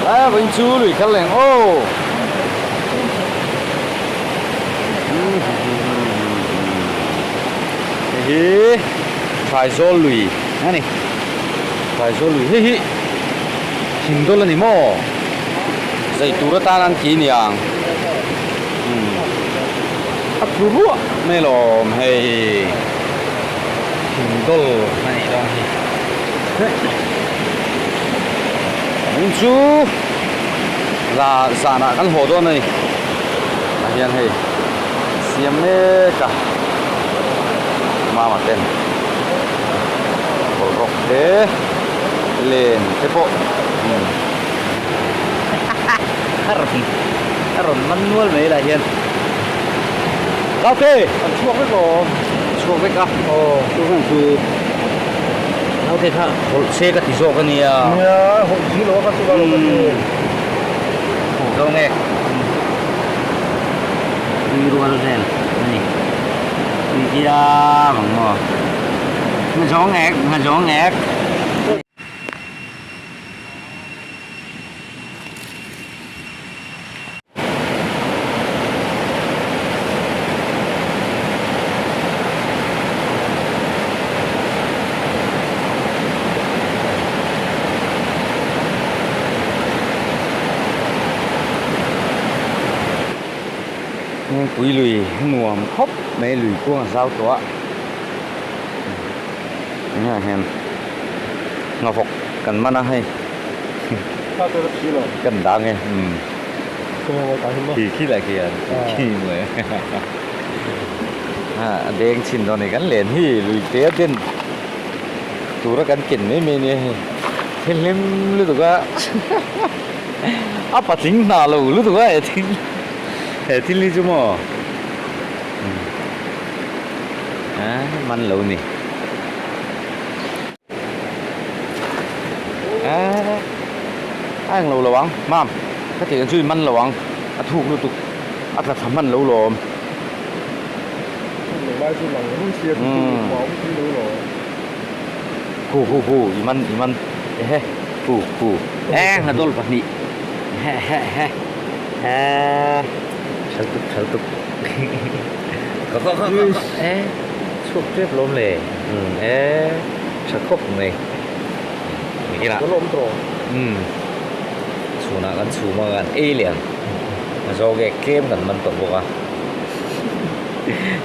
A vawiin chu lui kal leng aw. Hei hi Thaizawl lui a ni. Thaizawl lui hei hi thingdawl a ni maw? Zai tur atan an ti niang. A tlu ruah mai alawm hei thingdawl a nih dawn hi. Vawiin chu la zanah kan haw dawn a ni. Tah hian hei siam mek a mama ten bawlhrawk te len te pawh a rawn a rawn man nual mai lah hian Naute an chhuak vek aw chhuak vek a aw chu heng chu naute kha hawlh se ka ti zawk a nia nia hawlh si lo a ka chu ka lo ka ti zo nge tui rual vel a ni tui hiam ang maw ngazawng ek ngazawng ek. Pui lui nuam khawp mai lui kuang a zau tawh a tunah hian nghavawk kan man a hei kan dang e khi khi lai khian khi mai a deng chhin dawn a ni kan len hi lui te a den tura kan ken mai mai nia hei thil hlim lutuk a a patling hna lo lutuk a he thil he thil hi chu maw a man lo ni. A englo lo ang mam ka tih ang chu i man lo ang a thuk lutuk a tla thla hman lo lawm. Khu khu khu i man i man ehe khu khu eng a dawl pahnih he he he he thal tuk thal tuk ka ka ka ka e chhuak tep lawm le e tha khawp mai nikinah umm chhunah kan chhum a kan ei leh ang a zawk e tlem kan man tawh bawk a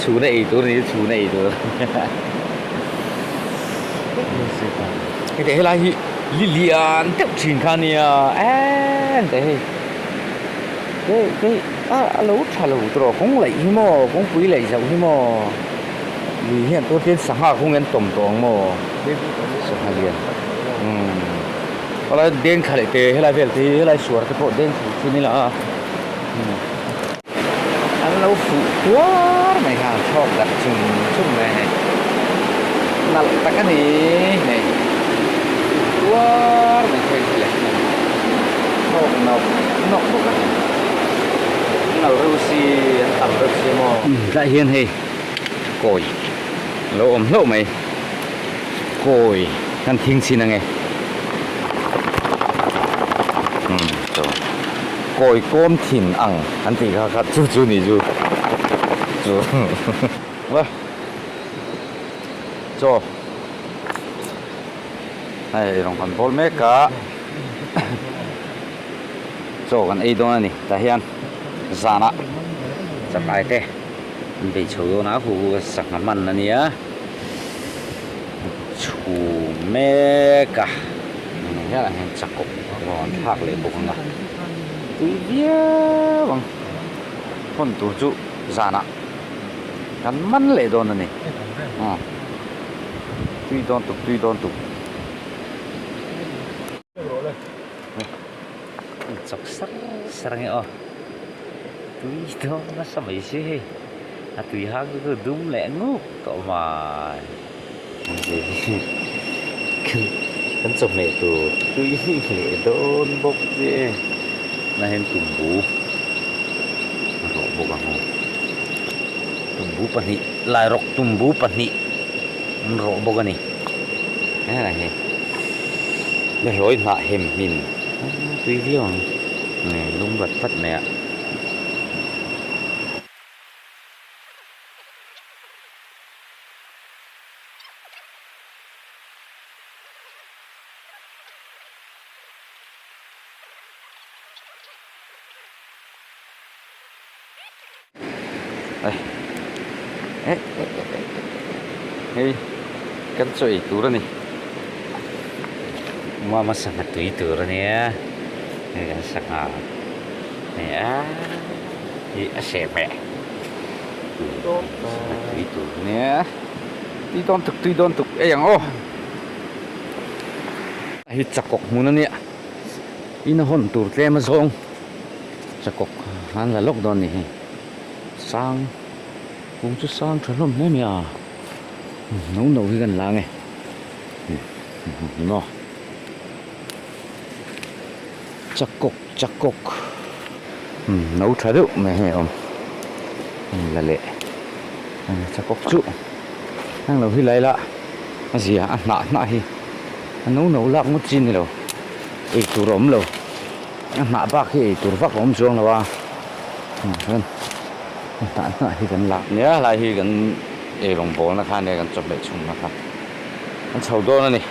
chhuna ei tur a ni chhuna ei tur hei teh helai hi li lian deuh thin kha a nia eng teh hei hei hei a lo tha lo tawh kawng laih hi maw kawngpui laih zoh hi maw. Lui hian tun hian sangha kawng an tawm tawh ang maw sangha lian umm helai deng thla leh te helai vel te hi helai suar te pawh deng thla thin ila a umm an lo fuh tuar mai kha an thlawk darh chung chung mai a hei nalh tak a ni hei tuar mai phei hi le thlawk nawk nawk bawk a ni nalh reuh si an tam reuh si maw tlaiah hian hei. Kawi a lo awm hlauh mai. Kawi kan thing chhin ange. Umm chaw. Kawi kawm thin ang an tih kha kha chu chu ni chu. Chu va. Chaw. Hei rawn kan bawl mek a. Chaw kan ei dawn a ni. Tah hian zanah chakai te. An bei chho dawn a, hu hu sangha hman a nia, chhum mek a, engah hian ah hian chakawp a rawn thlak leh bawk ang a, tui viau ang, hawn tur chu zanah kan man leh dawn a ni, aw tui dawn tuk tui dawn tuk. Chak sar sar ang e aw. Tui dawn nasa mai si hei a tui hang chu dum leh nguk tawh mai kan chawhmeh tur tui leh dawn bawk che tunah hian tumbu a rawh bawk ang aw tumbu pahnih lairawk tumbu pahnih an rawh bawk a ni helai hi behlawi hnah hem hmin. Tui viau ang lum vat vat mai a. Hei kan chaw ei tur a ni mama sangha tui tur a nia hei kan sangha hei a hi a seh hmeh sangha tui tur a nia tui dawn tuk tui dawn tuk ei ang aw hei chakawk hmun a nia in a hawn tur tlem a zawng. Chakawk an la lawk dawn ni hi sang kung chu sang tha hlawm hle mai a no no hi kan la nge ni maw chakawk chakawk no tha deuh mai hei a awm la leh chakawk chu heng lo hi la ila a zia a hnah hnah hi a no no lak ngawt chi a ni lo eitur a awm lo. A hnah bak hi ei tur vak a awm chuang lo a, chuan a hnah hnah hi kan lak nia helai hi kan eirawng bawlna kha ania kan chawhmeh chhungna kha kan chho dawn a ni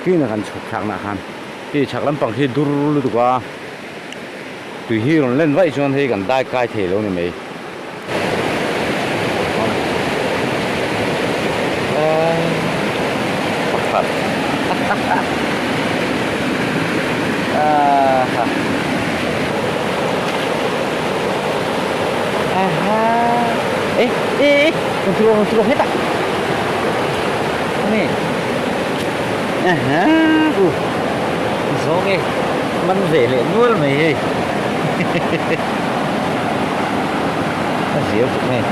tlin a kan chhuk thlakna khan hei chhak lampang khi dur lutuk a tui hi rawn len vaih chuan hei kan dai kai thei lo ni mai. Man ve leh nual mai hei. A zir tuk mai.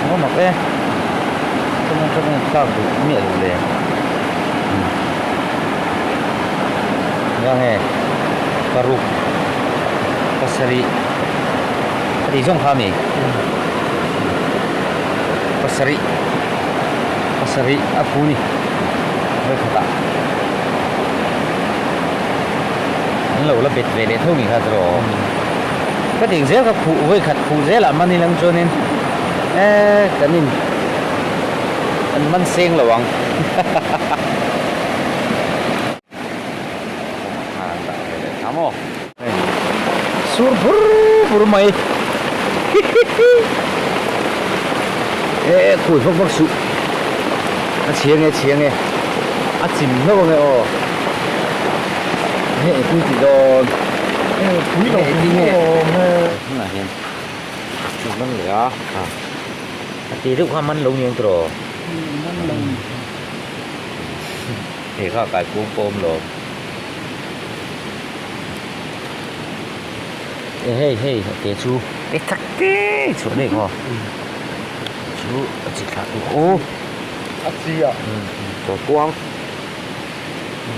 Eng mak e. Chuan atangin an thlak duh miah lo le. Eng nge paruk pasarih a tih zawng kha a mi? Pasarih pasarih a phu ni vawikhatah. An lo la bet ve leh tho ngei kha chu aw. Ka tih zel kha khuh vawi khat khuh zelah man ilang chuanin eh kan in an man seng lo ang. Sur bur bur mai eh khui vak vak suh a chhia nge chhia nge a chim hlauh ange aw nge pui tih dawn pui lo nge nge hnungah hian chu man leh a a ti deuh kha man lo ni ang tiraw man lo ni. Hei kha kai pum pawm lawm. E hei hei a te chu te tak te chhuah daih maw chu a chi thlah tu aw a chi a chaw kuang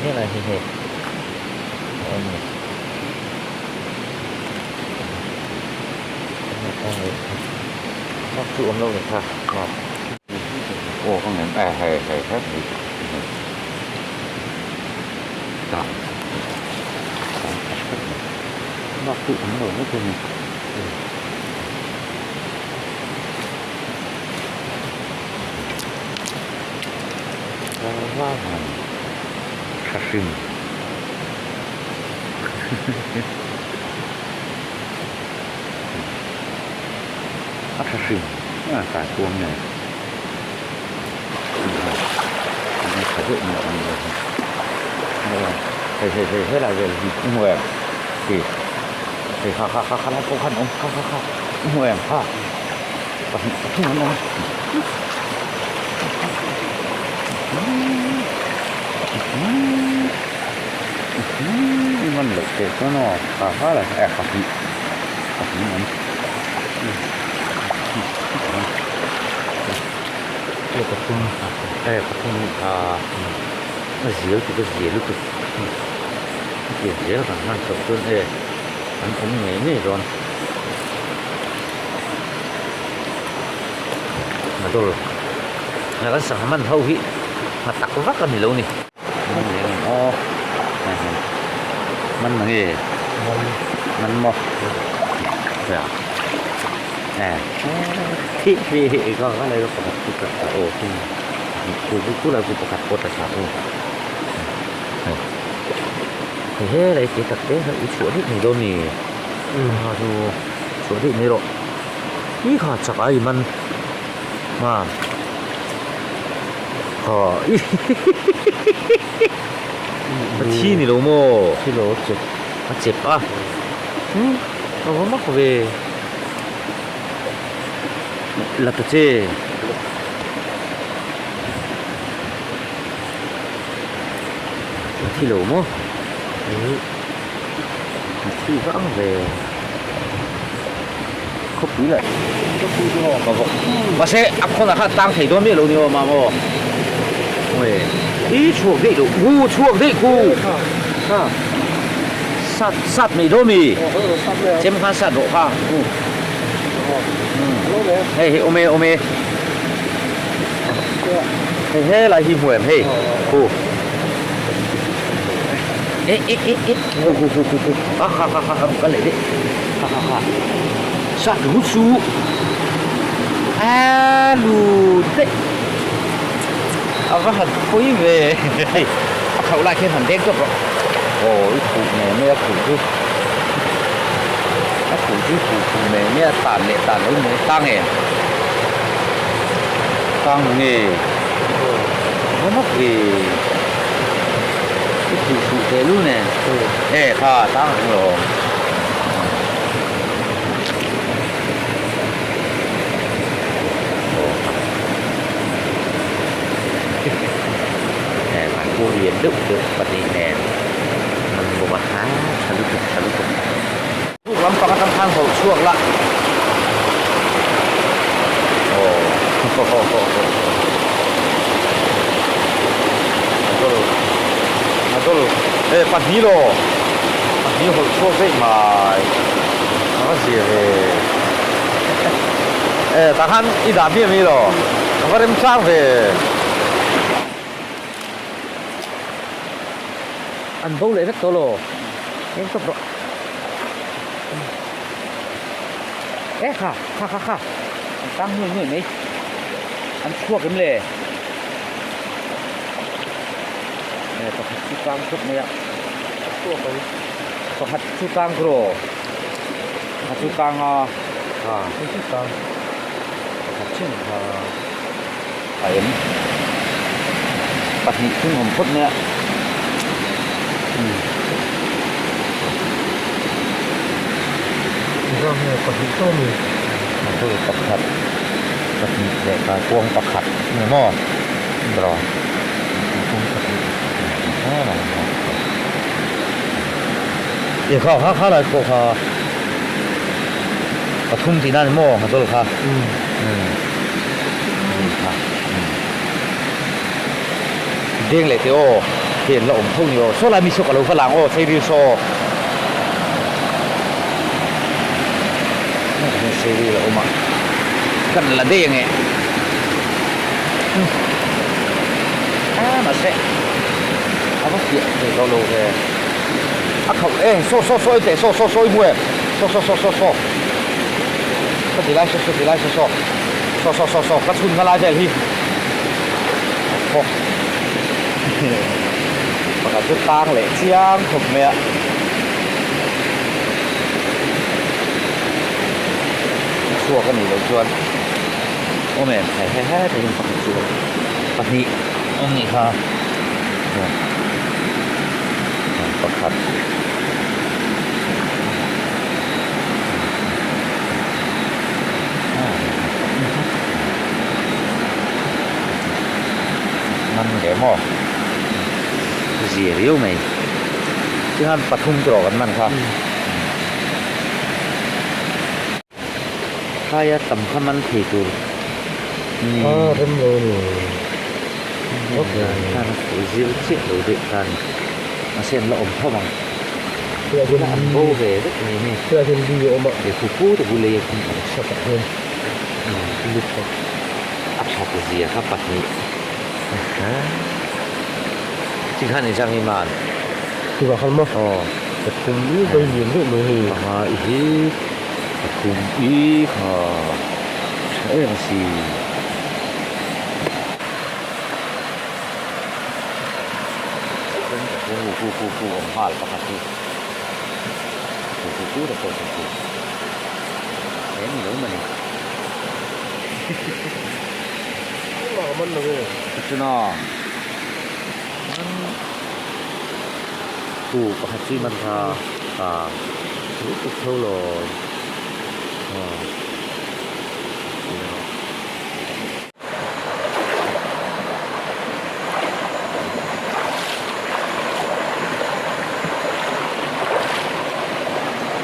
heng ah hi hei a awm ni vak chu awm lo ni kha maw aw ka ngem e hei hei hei hei. Tah bak chu awm lo vek a ni. Tha hrim a tha hrim a kai kuam nen. Hei hei hei helai vel hi i hmu em khi hei kha kha kha kha lai pawh khan a awm kha kha kha i hmu em kha pahnih pathum an awm i man loh teh chuan aw kha kha lai kha pahnih pahnih an awm. Hei pathum hei pathum ah a zial tuk a zial lutuk hetiang zel kan hman chhoh chuan e an awm ngei ngei dawn madol. Kan sangha man ho hi hna tak vak a ni lo ni. Man leh ngei aw. Man na nge? Man. Man maw? Ya. Eh. Hi hi hi ka ka lai pakhat chu ka aw. Ku ku ku lai ku pakhat pawh ta sa aw. Hei he lai te tak te i chhuah daih mai dawn ni. Ha chu chhuah daih mai rawh. I kha chak a i man. Ha. Ha. A thi ni lo maw? Thi lo a chep. A chep a. Hmm. A va mak ve. La ta che. A thi lo maw? A thi vang ve. Khawpui lah ka vawk. Mahse a khawnah khan tang thei dawn miah lo ni aw mam aw. I chhuak daih loh khu chhuak daih khu. Ha sat sat mai dawn mi. Chem khan sat rawh kha. Hei hei awm e awm e. Hei helai hi hmu em hei khu. E e e e khu khu khu khu khu ha ha ha ha ka leh daih ha ha ha sat ru chu a lu daih a va han pui ve hei a khauh lai khian han deng tawp rawh aw i khuh mai mai a khuh chu a khuh chu khuh khuh mai mai a tan leh tan lo mai tang em tang nge va mak ve. I khuh khuh teh lul nen e kha tang reng lo awm. Aw e pawh lian deuh deuh pahnih nen an bawk a ha tha lutuk tha lutuk. Buk lampang atang khan hawlh chhuak la aw a dawl a dawl e pahnih law pahnih hawlh chhuak daih mai a va zia ve e tah khan i dah miah mai law a va remchang ve. An bo leh vek tawh law eng tawp rawh. E kha kha kha kha an tang nuai nuai mai an chhuak em le e pakhat chu tang khawp mai a pakhat chu tang rawh pakhat chu tang a a pakhat chin kha a em pahnih thing awm phawt mai a Pahnih tawh a ni. Motor pakhat pahnih leh kaikuang pakhat a ni maw draw ih kha kha kha lai pawh kha pathum tihna a ni maw motor kha. Deng leh teh aw hei an la awm tho ni aw saw lai mi saw ka lo va lang aw Seiril saw Seiril a awm a kan la daih ang e a mahse a va fiah thei tawh lo ve a khauh e saw saw saw teh saw saw saw i hmu em saw saw saw saw saw. Saw ti lai saw saw ti lai saw saw saw saw saw saw ka chhun na lai vel hi aw pakhat chu tang leh chiang khawp mai a chhuak a nih loh chuan awm em he he he te hian pakhat chu pahnih awm nih kha pakhat. Man ve maw zia riau mai tikhan pathum te rawh kan man kha khaia tam kha man thei tur a rem lo a ni zir chiah lo deuh ta a ni mahse an la awm tho ang. An bo ve vek mai hei. Helai hian li a awm a. He khupu te bul lei a khin chhakah hian lut a. A tha. That zia kha pahnih chi khan i zang i man. Chuvah khan maw? Aw. Pathum i vai lian deuh mai hei. Panga i hi pathum i kha tha em si. Ku ku ku ku awm nghal pakhat hi ku ku ku te pawh chu ku he ni lo mawni. Chuna ku pakhat chi man kha a tuk tho lo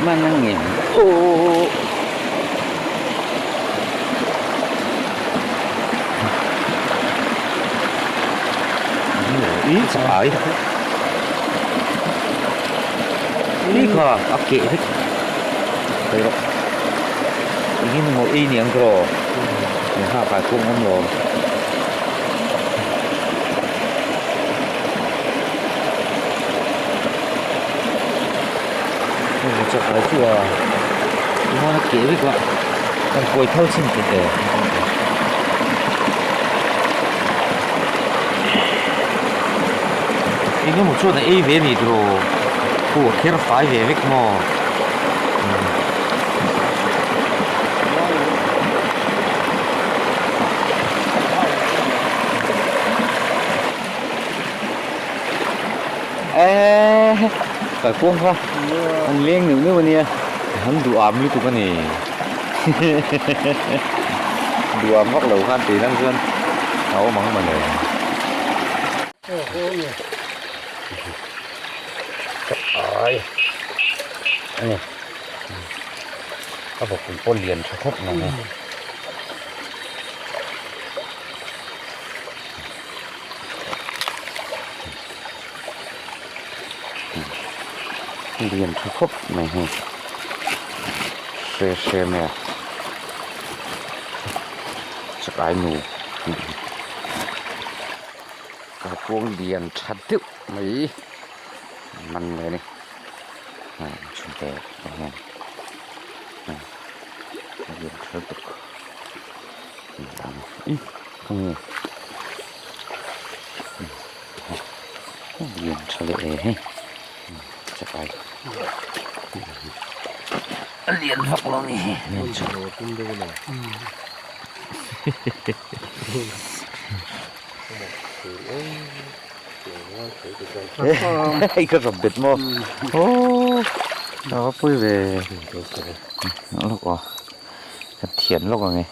Man ang ngem aw. Ý chak ai. Ý kha a keh vek. Thei rawh. Engin emaw ei ni ang tawh. Engha kai pawh awm lo. Heng chak ai chu a chuan a keh vek a kan kawi thal chhin teh e. Eng emaw chuan a ei ve a ni tiraw khu a kher fai ve vek maw. Eee kalkawng kha an leng neuh neuh ania an duh am lutuk a ni duh am vak lo khan tih lang chuan a awm ang mawle. Ai ani a vawkpui pawh lian tha khawp mai a. Lian tha khawp mai hei hre hre mai a chakai nu kalkawng lian tha deuh mai man leh a ni chhungte ah hian lian tha lutuk lian tha leh e hei chakai a lian vak lo a ni hi Hei ka rawp bet maw aww a va pawi ve lawk aw ka thian lawk ang e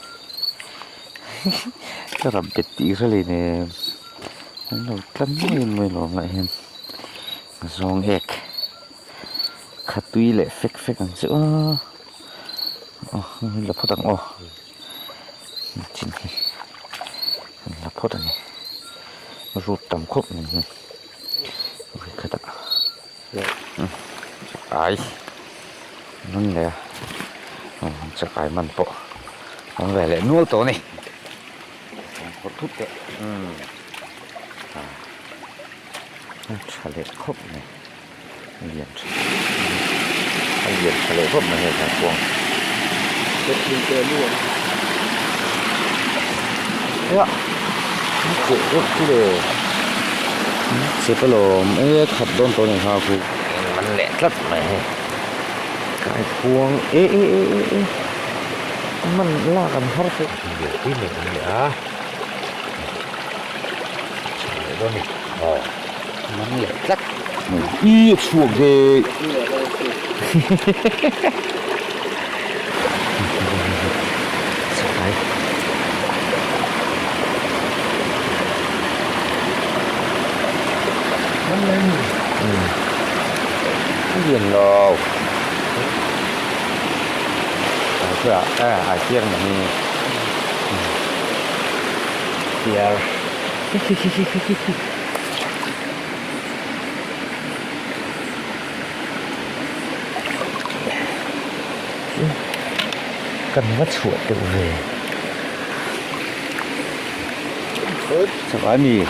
ka rawp bet tih hre leh nen an lo tla mai mai lo ang lah hian zawng ek kha tui leh fek fek ang chu aw aw la phawt ang aw. Chin hi an la phawt a ni rut tam khawp mai hi vawikhat ah chakai man leh a chakai man pawh awm ve leh nual tawh a ni phawrh thut teh a tha leh khawp mai. A lian tha a lian tha leh khawp mai hei thlakuang ea a cheh deuh chu le chep alawm e khat dawn tawh a ni kha khu man leh tlat mai hei kaikuang e e e e e man lak an har fe lian pui mai an ni a tha leh dawn a ni aw. Man leh tlat mai i chhuak ve chakai a lian lo a chiang mai hi chiar khi khi khi khi khi. Kan va chhuah teuh ve. Chakai mi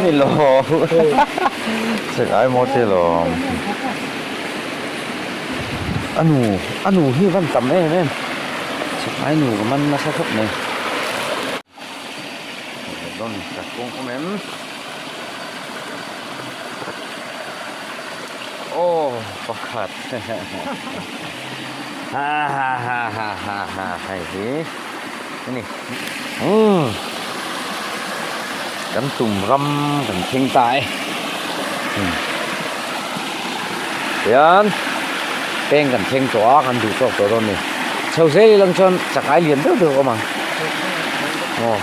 ni lo chakai maw che lawm a nu a nu hi van tam em em chakai nu ka man nasa khawp mai dawn ka kawng awm em aw pakhat ha ha ha ha ha ha hei hi a ni. Umm kan tum ram kan thleng ta e umm tihian peng kan thleng tawh a kan duh tawk tawh dawn a ni chho zel ilang chuan chakai lian deuh deuh a awm ang aw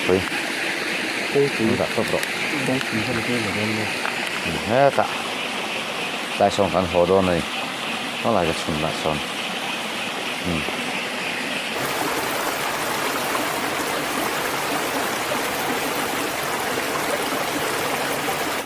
pui dah tawp rawh hetah tlai sawn kan haw dawn a ni helai ka chhun lah sawn umm.